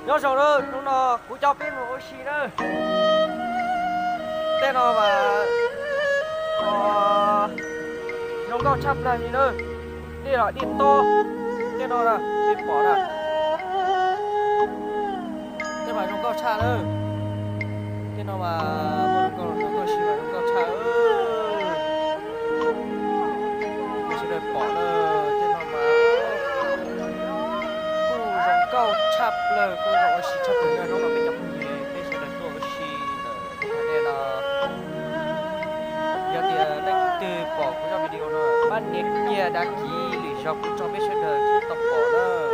Nyob zoo na, hnub no kuv coj peb mus ua si na. Tej no mas zoo nkauj tshaj plaws li na. Dej los dej tob, tej no na, nej pom na. Tej mas zoo nkauj tshaj na. Tej no mas zoo nkauj, zoo nkauj si mas zoo nkauj tshaj. Sawv daws pom na, tej no mas kuj zoo nkauj tshaj plaws, kuj zoo ua si tshaj plaws na. Hnub no peb cov phooj ywg peb sawv daws tuaj ua si ntawm nej no. Yog tias leej twg pom kuv zaj video no, pab nias kiag đăng ký lwm zaus kuv tso peb sawv daws thiaj tau pom na.